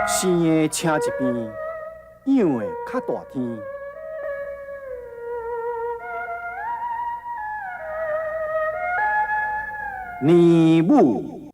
生的晟一边，养的較大天。年母。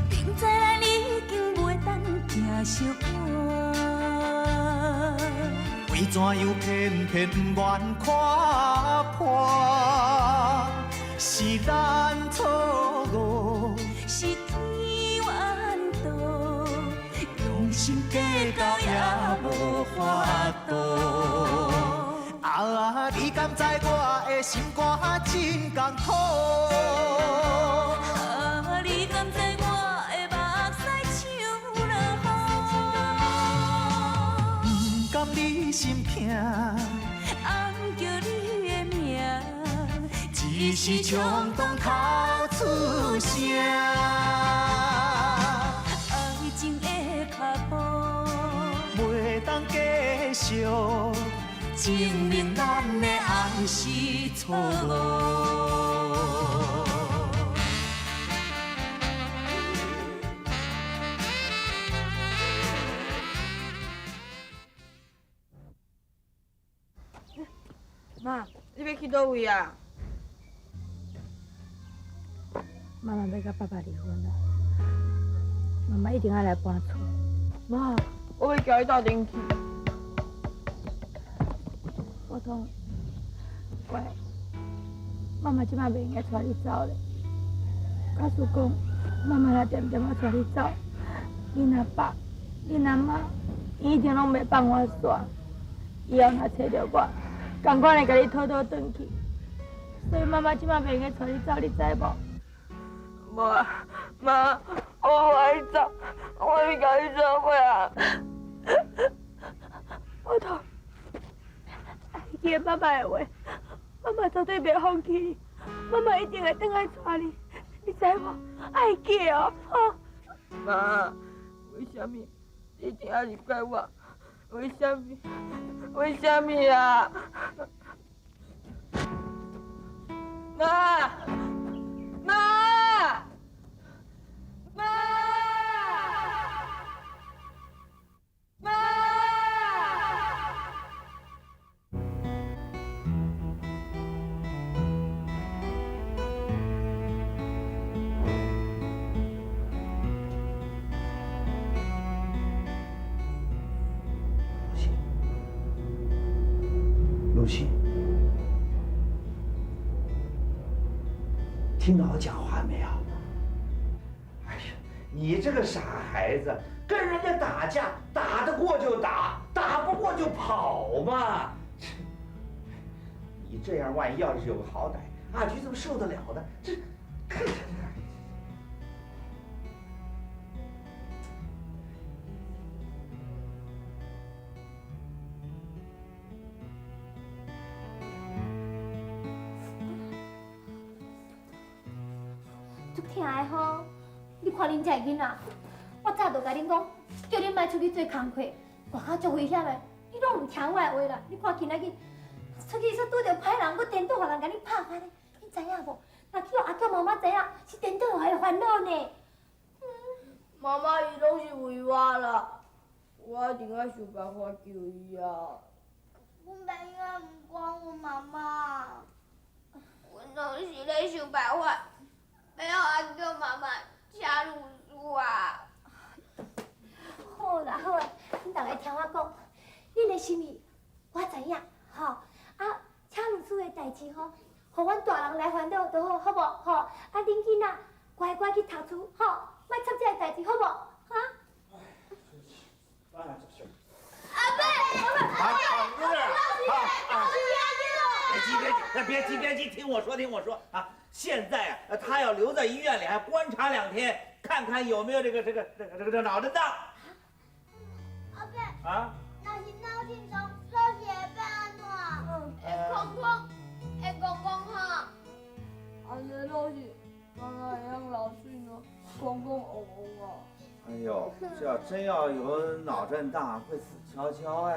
明知咱已经袂当疼惜我，为怎样偏偏不愿看破？是咱错误，是天怨妒，用心计较也无法度。啊，你敢知我的心肝真艰苦？啊，你敢知我的目屎像落雨？不甘你心疼，暗叫你的名，一时冲动哭出声。爱情的脚步，袂当继续，证明咱的爱是错误。妈，你欲去佗位啊？妈妈欲佮爸爸离婚了，妈妈一定爱来搬厝。妈，我欲共你斗阵去。我讲，乖，妈妈这摆袂用得带你走咧。假使讲，妈妈若恬恬仔带你走，恁阿爸、恁阿妈，𪜶一定拢袂放我煞。以后若揣著我，仝款会共你讨讨转去。所以妈妈这摆袂用得带你走，你知无？无啊，妈，我无爱走，我欲共你做伙啊。我头，会记得妈妈的话，妈妈绝对袂放弃你，妈妈一定会转来带你，你知无？爱记得哦，吼。妈，为啥物你一定爱离开我？为啥物？为啥物啊？妈，妈，妈，妈！露西，露西，听到我讲话没有？哎呀，你这个傻孩子，跟人家打架，打得过就打，打不过就跑嘛。你这样，万一要是有个好歹，阿菊怎么受得了呢？这，看看这。足疼的吼！你看恁这个囡仔，我早就共恁讲，叫恁莫出去做工课，外口足危险的，你拢毋听我的话啦！你看今仔日出去煞拄著歹人，閣颠倒予人共你拍按呢，你知影无？若去予阿公妈妈知影，是颠倒予伊烦恼呢。妈妈伊拢是为我啦，我一定爱想办法救伊啊！阮袂用得毋管阮妈妈，阮拢是咧想办法，欲予阿公妈妈请律师啊！好啦好啦，恁逐个听我讲，恁的心意我知影，吼啊，请律师的代志吼，予阮大人来烦恼就好，好无？吼，啊，恁囡仔乖乖去读书，吼，莫插这个代志，好无？哈？阿伯，啊，啊，别急，别急，别急，别急，听我说，听我说啊！现在啊，他要留在医院里，还观察2天，看看有没有这个脑震荡。阿伯，啊，若是脑震荡，手是会变按怎？会空空，会戆戆哈。哎呦，这要真要有脑震荡，会死翘翘哎。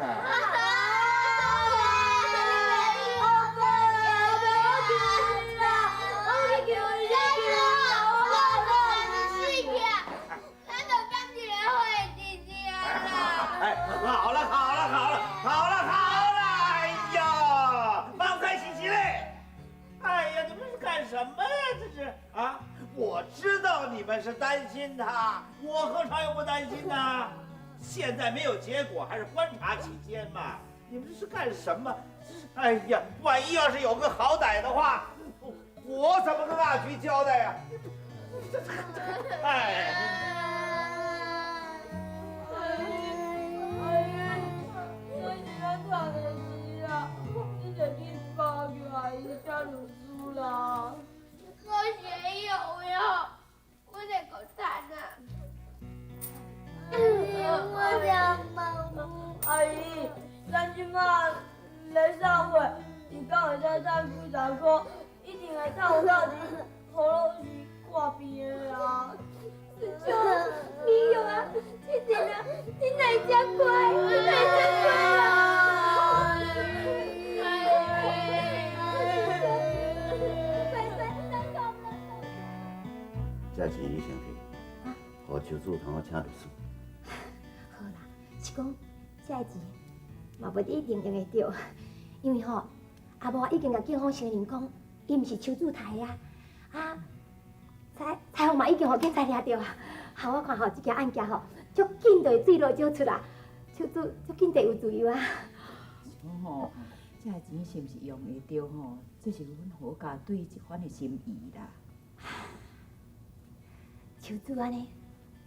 哎，好了好了好了好了好了，哎呀，满开喜气嘞！哎呀，你们是干什么呀？这是啊！我知道你们是担心他，我何尝又不担心呢？现在没有结果，还是观察期间嘛。你们这是干什么？这是哎呀，万一要是有个好歹的话，我怎么跟阿菊交代呀？这这这，哎。阿姨，我是咱大的事啦，你就去报叫阿姨请律师啦。我学有呀，我在搞啥呢？我想妈妈。阿姨，咱这马来上会，伊敢会使赚几十箍，一定会趁有够钱，予老师看病的啦。师兄，你有啊，姐姐啊，你哪会这乖？你哪会这乖啦？这钱你先去，予邱主通好请律师。好啦，是讲这个钱嘛无一定用会著，因为吼，阿母已经共警方承认讲，伊毋是邱主杀的啊，啊，裁裁缝嘛已经予警察掠著啊。好，我看吼，这件案件吼，足紧就会水落石出啦，邱主足紧就有自由啊。是讲吼，这个钱是毋是用会著吼？这是阮何家对一番的心意啦。邱主按呢，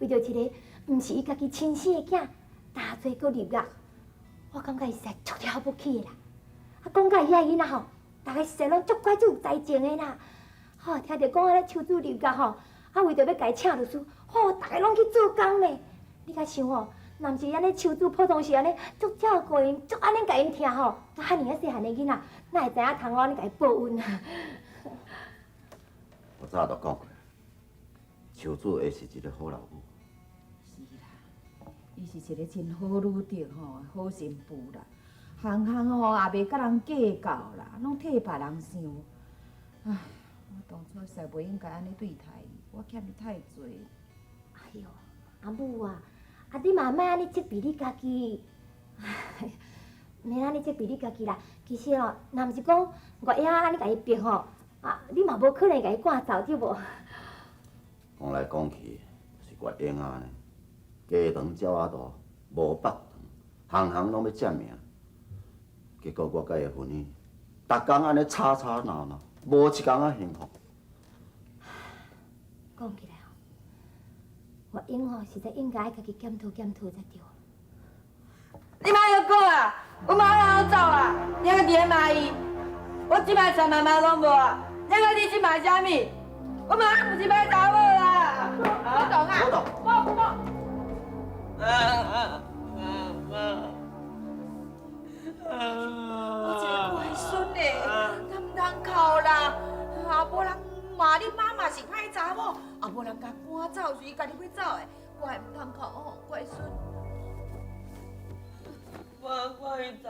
为著一个毋是伊家己亲生的囝，大罪阁入狱，我感觉伊实在足了不起的啦。啊，讲到伊遐囡仔吼，逐个实在拢足乖足有才情的啦。吼，听著讲按呢邱主入狱吼，啊为著欲共伊请律师，吼，逐个拢去做工呢。你较想吼，若毋是按呢邱主普通时按呢足照顾𪜶，足按呢共𪜶疼吼，啊，遐尔仔细汉的囡仔，哪会知影通按呢共伊报恩啊？我早就讲过。邱主会是一个好老母。是啦，伊是一个真好女德吼，好新妇啦，项项吼也袂佮人计较啦，拢替别人想。唉，我当初实在袂应该按呢对待伊，我欠伊太济。哎哟，阿母啊，啊你嘛莫按呢责备你家己，毋免按呢责备你家己啦。其实哦，若毋是讲月英按呢共伊逼吼，啊，你嘛无可能共伊赶走对无？讲来讲去，就是月英仔呢，鸡肠鸟仔肚，无腹肠，项项拢欲占名。结果我佮伊的婚姻，逐工按呢吵吵闹闹，无一工仔幸福。讲起来吼，月英吼实在应该爱家己检讨检讨才对。你莫阁讲啊！阮妈让我走啊！你还阁伫咧骂伊？我这摆田妈妈拢无啊！你阁你这骂啥物？我妈毋是歹查某啦！我懂啊！我懂。我我。我这个乖孙呢，咱毋通哭啦！啊，无人骂你妈嘛是歹查某，啊，无人共赶走是伊家己欲走的，乖，毋通哭吼，乖孙。我赶伊走，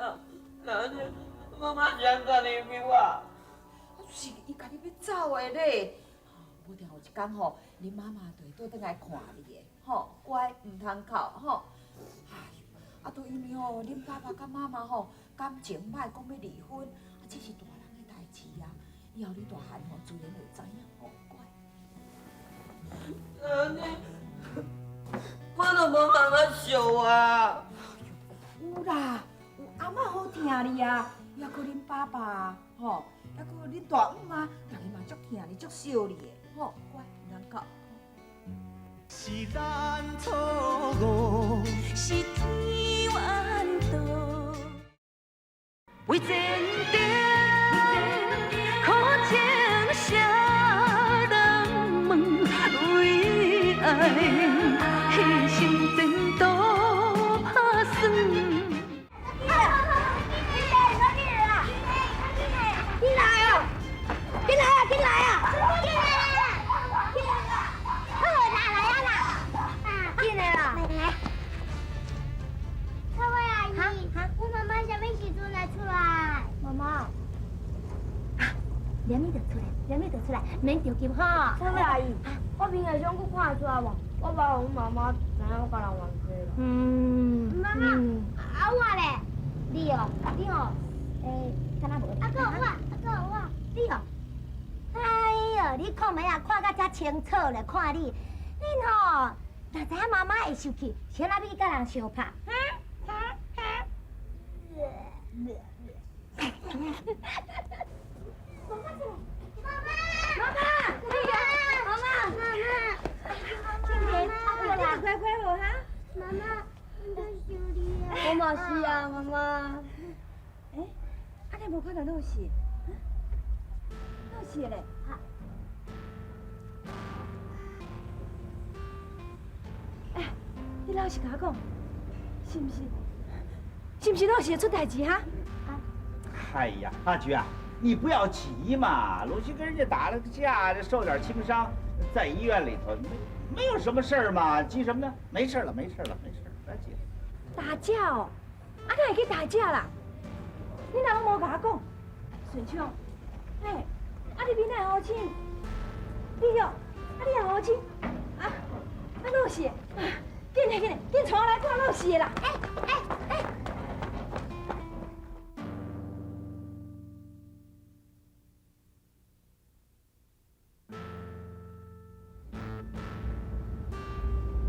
那你妈妈是按怎离开我？是伊家己欲走的咧。无定有一工吼，恁妈妈就会倒转来看你的，吼，乖，毋通哭，吼。哎呦，啊，都因为吼，恁爸爸佮妈妈吼感情歹，讲欲离婚，啊，这是大人的代志啊。以后你大汉吼，自然会知影，吼，乖。那你，我都无妈妈惜我。有啦，有阿嬷好疼你啊，犹阁恁爸爸，吼，犹阁恁大姆啊，逐个嘛足疼你，足惜你的。吼，乖，毋通哭。是咱错误，是天缘道。为前程，苦情谁人问？为爱，牺牲前途拍算。紧来哦！紧来啊！紧来啊！紧来啊！好啦，来啊啦！紧来啦！连你就出来，连你就出来，免着急吼。啥物阿姨？我平常阁看会出来无？我爸阮妈妈知影我共人冤家啦。妈妈，啊我咧，你哦，你哦，欸，敢若无？阿哥我，阿哥我，你哦，哎哟，你看覓啊，看甲遮清楚咧，看你，恁吼，若知影妈妈会生气，是按怎欲去佮人相拍？妈妈，妈妈，妈妈，妈妈，你快快无哈？妈妈，我想你啊！我嘛是啊，妈妈。欸，啊你无看到露西？露西咧？哎，你老实共我讲，是毋是？是毋是露西出代志哈？哎呀，阿菊啊，你不要急嘛。鲁西跟人家打了个架，受点轻伤，在医院里头没有什么事儿嘛，急什么呢？没事了，没事了，没事了，别急。打架哦？啊，哪会去打架啦？你哪拢无共我讲？顺昌，哎，啊你面哪会乌青？你哦，啊你也乌青？啊，啊露西，紧来紧来，紧带我来看露西啦！哎哎哎！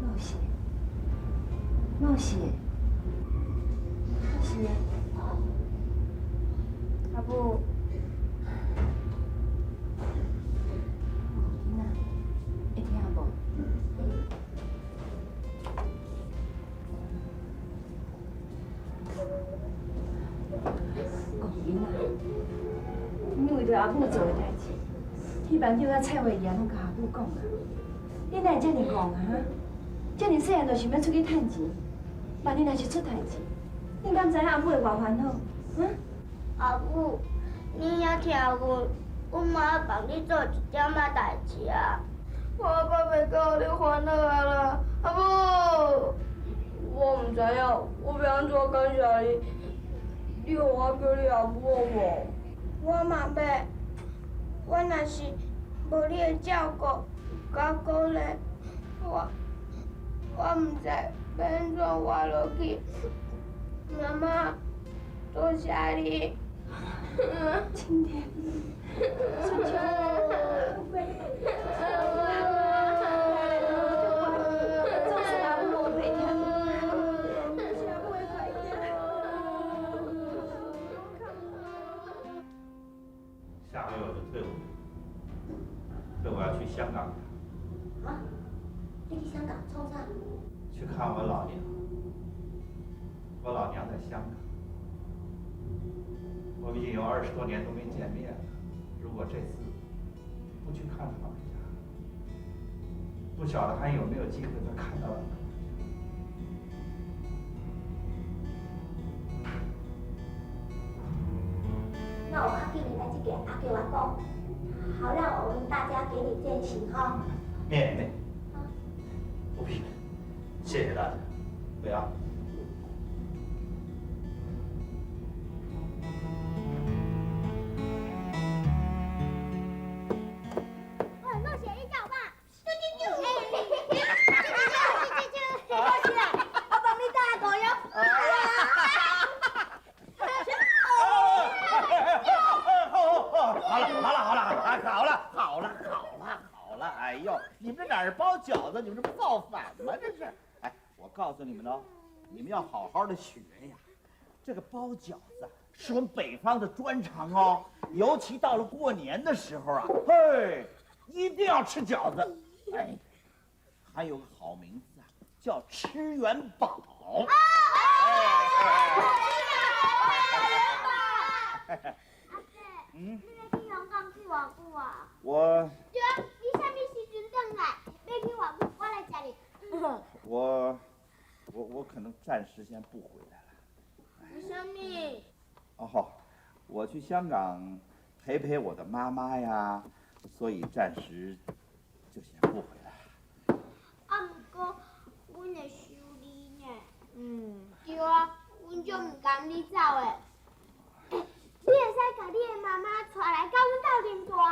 露西，露西，露西，阿母，囡仔，会疼无？戆囡仔，你为著阿母做的代志，彼班长佮蔡慧仪拢共阿母讲啊，你哪会遮尔戆啊？遮尔细汉就想欲出去趁钱，万一若是出代志，你敢知影阿母会偌烦恼？嗯？阿母，你也听阮，阮妈帮你做一点仔代志啊。我阁袂够你烦恼啊啦，阿母。我毋知影，我欲按怎感谢你？你予我叫你阿母好无？我嘛欲，我若是无你的照顾佮鼓励，我毋知欲按怎活落去。妈妈，多谢你。今天，顺昌，总算阿母无陪疼，是阿母的快乐。下个月我就退伍，退伍要去香港。啊？你去香港创啥？去看我老娘。我老娘在香港。我们已经有20多年都没见面了，如果这次不去看看老人家，不晓得还有没有机会再看到老人家。那我较紧来这个阿叫我讲，好让我们大家给你践行哈。免免，不必，谢谢大家，不要。你们这不造反吗？这是！哎，我告诉你们哦，你们要好好的学呀。这个包饺子是我们北方的专长哦，尤其到了过年的时候啊，嘿，一定要吃饺子。哎，还有个好名字啊，叫吃元宝。阿伯，你欲去香港去偌久啊？我。对啊，你啥物时阵转来？欲去偌久？我来接你。我可能暂时先不回来了。为什么？哦，我去香港陪陪我的妈妈呀，所以暂时就先不回来了。啊，毋过阮会想你呢。嗯。对啊，阮足毋甘你走的。你会使共你的妈妈带来，佮阮斗阵住无？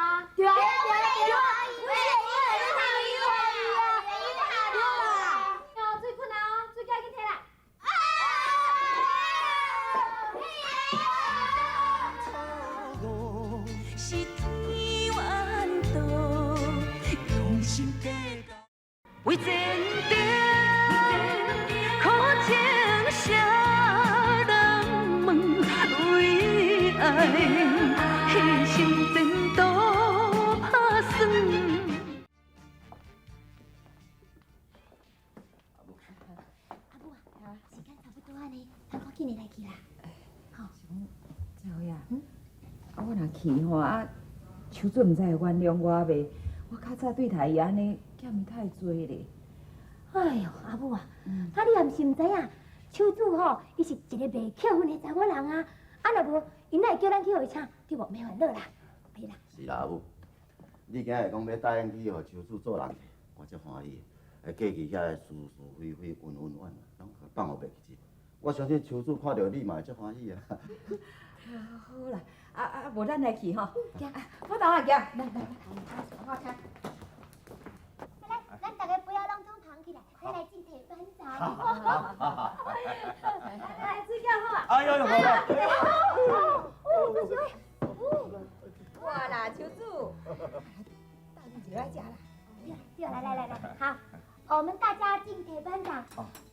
為前程，苦情誰人問？為愛犧牲前途拍算。阿母啊，時間差不多啊呢，咱趕緊的來去啦。是講，這位啊，啊我若去吼啊，秋子毋知會原諒我袂？我較早對待伊按呢，欠伊太濟咧。哎喲，阿母啊，啊你也毋是毋知影，秋子吼，伊是一個袂扣分的查某人啊。啊若無，𪜶哪會叫咱去予伊請？對無？免煩惱啦，對啦。是啦，阿母，你今日講欲帶阮去予秋子做人客，我足歡喜的。過去遐个是是非非、恩恩怨怨，攏放予袂記。我相信秋子看著你嘛會足歡喜啊。好啦，啊啊，無咱來去吼。行，我同啊行，來來來，我聽。來，咱大家不要攏總捧起來，咱來敬鐵班長。好好好。來，水餃好啊。哎呦呦，好。哦，這是哇啦，秋子，斗陣一下食啦。對對，來來來來，好，我們大家敬鐵班長，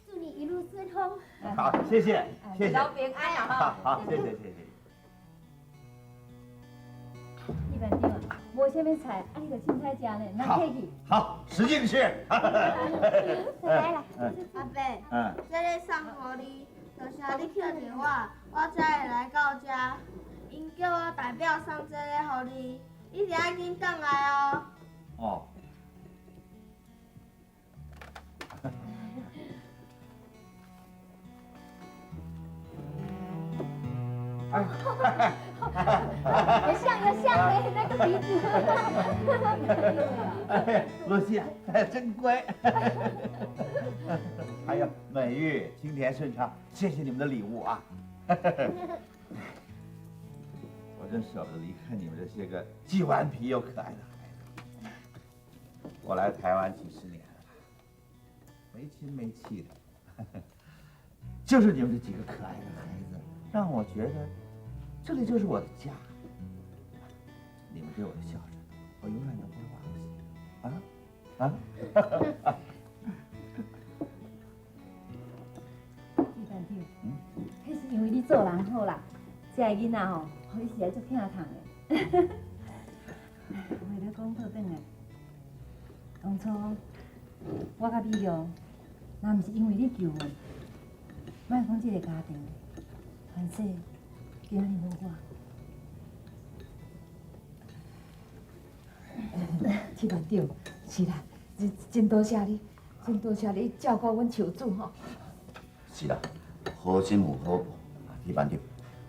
祝你一路順風。好，謝謝，謝謝。老平安啊！好，謝謝謝謝。葉班長，無啥物菜，啊你就凊彩食呢，莫客氣。好，使勁吃。來來，阿伯，這个送予你，多謝你敲電話，我才會來到遮。𪜶叫我代表送這个予你，一定愛緊轉來哦。哦。有像有像嘞，那個鼻子。哎，露西，真乖。還有美玉、青田、順昌，謝謝你們的禮物啊。我真捨不得離開你們這些個既頑皮又可愛的孩子。我來台灣幾十年了，沒親沒戚的，就是你們這幾個可愛的孩子，讓我覺得這裡就是我的家。你們對我的孝順，我永遠都不會忘記。啊啊！葉班長，彼是因為你做人好啦，這个囡仔吼，予你實在足疼痛的。話咧講倒轉來，當初我佮美玉，若毋是因為你求阮，莫講這個家庭，反正今仔日無我。葉班長，是啦，真多謝你，真多謝你照顧阮秋子吼。是啦，好心有好報，葉班長，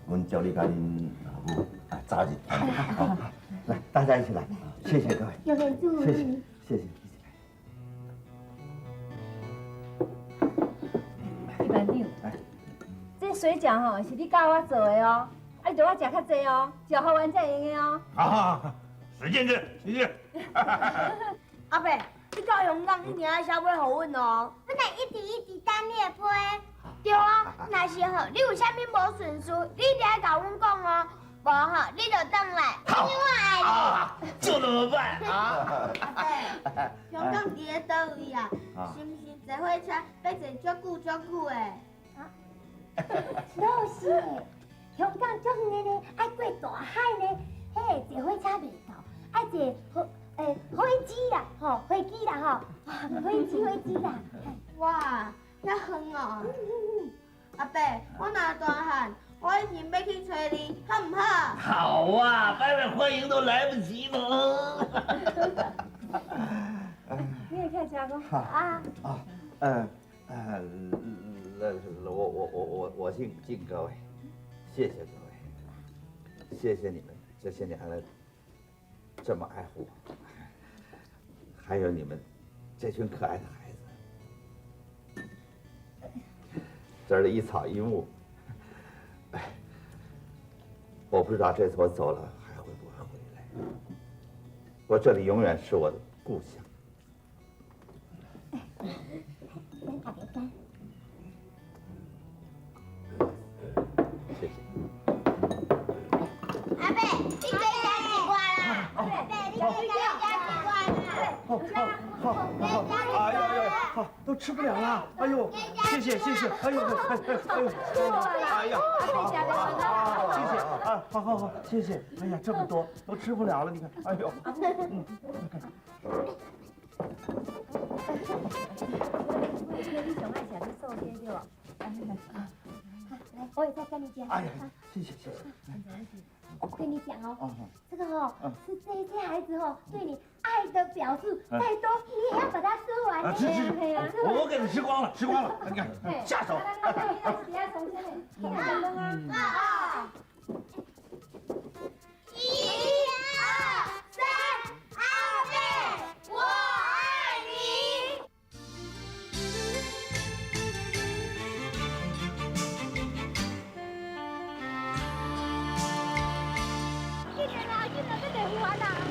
阮祝你佮恁老母啊早日好，來，大家一起來，謝謝各位，有點注謝謝，謝謝，一起來。葉班長，這水餃吼是你教我做的哦，啊，你著愛食較濟哦，食予完才會用的哦。好好好，使勁吃，使勁。阿伯，你到香港一定愛寫批予阮哦。阮會一直一直等你的批。對啊，若是吼，你有啥物無順遂，你一定愛共阮講哦。無吼，你就轉來，因為我愛你。就這麼辦啊！阿伯，香港佇咧佗位啊？是毋是坐火車欲坐足久足久的？啊？老實的，香港足遠的呢，愛過大海呢，彼個坐火車袂到，愛坐飛機啦，吼，飛機啦，吼，飛機飛機啦。哇，遐遠哦！阿伯，我若大漢，我一定欲去揣你，好毋好？好啊，拜拜歡迎都來不及呢。你會起來食無？啊。啊，我敬敬各位，謝謝各位，謝謝你們這些年來這麼愛護我，還有你們這群可愛的孩子，這兒的一草一木，哎，我不知道這次我走了還會不會回來，我這裡永遠是我的故鄉。謝謝。阿伯，你加食一罐啦！阿伯，你加食一罐啦！好，好，好，好，哎呦呦！好，都吃不了了。哎呦，謝謝謝謝，哎呦哎哎呦，哎呀，好，好，謝謝啊，好好好，謝謝。哎呀，這麼多都吃不了了，你看，哎呦，嗯，你上愛食這素雞對無？來，我也再跟你講。哎呀，謝謝謝謝。我跟你講哦，這個哦是這些孩子哦對你愛的表示，再多你也要把它吃完。啊，吃吃吃，我給你吃光了，吃光了，你看下手。一、二、三，阿伯，我愛你。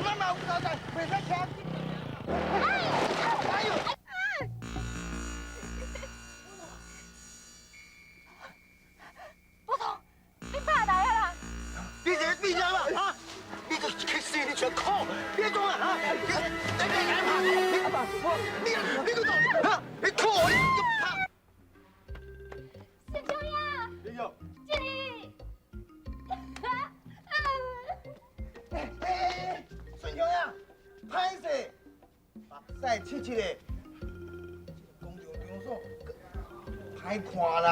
媽媽有交代，袂使聽。哎呦！博彤，你拍來啊啦！你這你啥啦？啊！你這去死！你全苦！你怎啊？啊！你你你拍你你你個做啊？你苦你拍！小強呀！哎呦！這裡。哎哎，孫強呀，歹勢，目屎切切的，這個工廠場所歹看啦。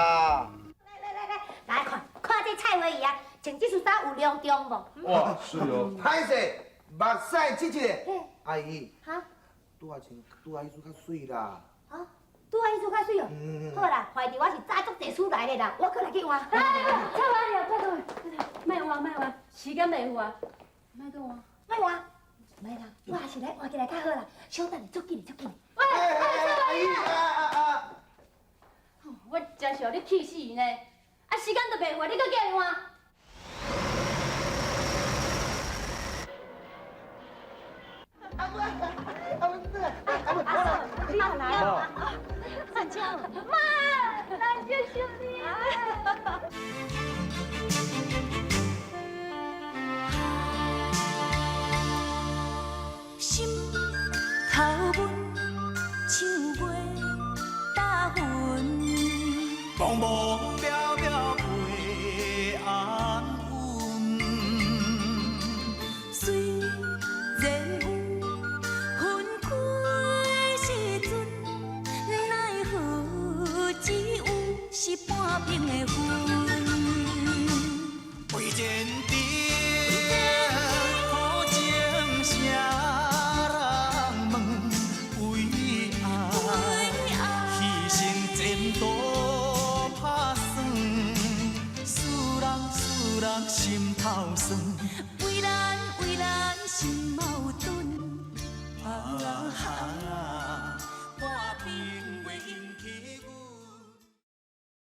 來來來來，來看看這菜花魚啊，穿這束衫有隆重無？哇，是哦。歹勢，目屎切切的，阿姨。哈？拄仔穿拄仔彼束較媠啦。啊，拄仔彼束較媠哦。好啦，懷著我是早足濟束來的啦，我閣來去換。哎，菜花魚，拜託，拜託，莫換莫換，時間袂赴啊。莫閣換，莫換，莫啦，我還是來換起來較好啦。小等下，足緊的，足緊的。喂，阿姨啊啊啊！我真是予你氣死伊呢！啊，時間都袂赴，你閣叫伊換？阿母，阿母，阿母，阿嫂，你来啊！三姐，媽，咱就想你。心頭阮像月搭雲，茫茫渺渺袂安穩。雖然有分開時陣，奈何只有是半暝的雲。為前程苦情誰人問？為愛犧牲前途拍算，使人使人心頭酸，